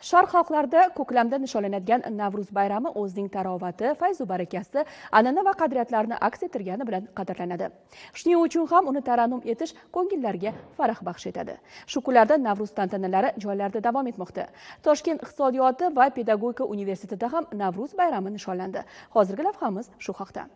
Sharq xalqlarida ko'klamda nishonlanadigan Navruz bayrami o'zining tarovati, fayzu barakasi, an'ana va qadriyatlarni aks ettirgani bilan qadrlanadi. Shuning uchun ham uni tarannum etish ko'ngillarga farah baxsh etadi. Shu kunlarda Navruz tantanalari joylarda davom etmoqda. Toshkent iqtisodiyoti va pedagogika universitetida ham Navruz bayrami nishonlandi. Hozirgi lavhamiz shu haqda.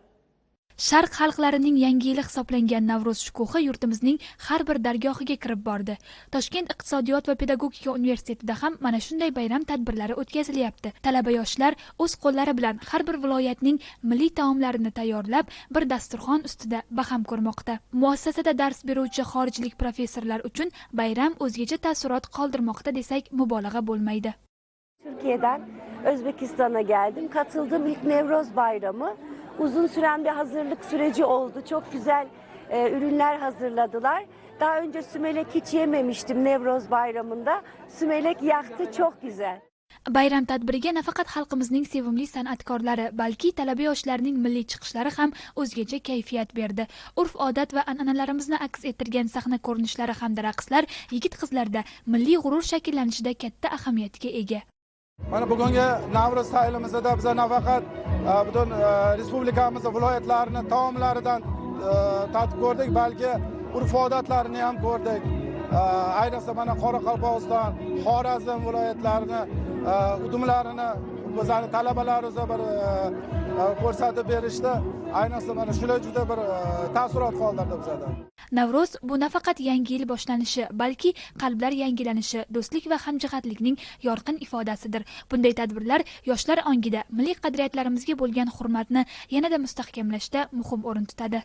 Sharq xalqlarining yangi yili hisoblangan Navruz shukuhi yurtimizning har bir dargohiga kirib bordi. Toshkent iqtisodiyot va pedagogika universitetida ham mana shunday bayram tadbirlari o'tkazilyapti. Talaba yoshlar o'z qo'llari bilan har bir viloyatning milliy taomlarini tayyorlab, bir dasturxon ustida baham ko'rmoqda. Muassasada dars beruvchi xorijlik professorlar uchun bayram o'zgacha taassurot qoldirmoqda desak mubolag'a bo'lmaydi. Türkiye'den Özbekistan'a geldim. Katıldığım ilk Nevroz Bayramı. Uzun süren bir hazırlık süreci oldu. Çok güzel ürünler hazırladılar. Daha önce sümelek hiç yememiştim Nevroz Bayramı'nda. Sümelek yaktı, çok güzel. Bayram tadbiriga nafaqat xalqimizning sevimli san'atkorlari, balki talaba yoshlarning milliy chiqishlari ham o'zgacha kayfiyat berdi. Urf-odat va an'analarimizni aks ettirgan sahna ko'rinishlari hamda raqslar yigit-qizlarda milliy g'urur shakllanishida katta ahamiyatga ega. Mana bugungi Navruz saylimizda biz nafaqat butun respublikamiz viloyatlarini taomlaridan tatib ko'rdik, balki urf-odatlarini ham ko'rdik. Ayniqsa mana Qoraqalpog'iston, Xorazm viloyatlarini udumlarini bizani talabalarimiz bir ko'rsatib berishdi. Ayniqsa mana shular juda bir taassurot qoldirdi bizada. Navruz bu nafaqat yangi yil boshlanishi, balki qalblar yangilanishi, do'stlik va hamjihatlikning yorqin ifodasidir. Bunday tadbirlar yoshlar ongida milliy qadriyatlarimizga bo'lgan hurmatni yanada mustahkamlashda muhim o'rin tutadi.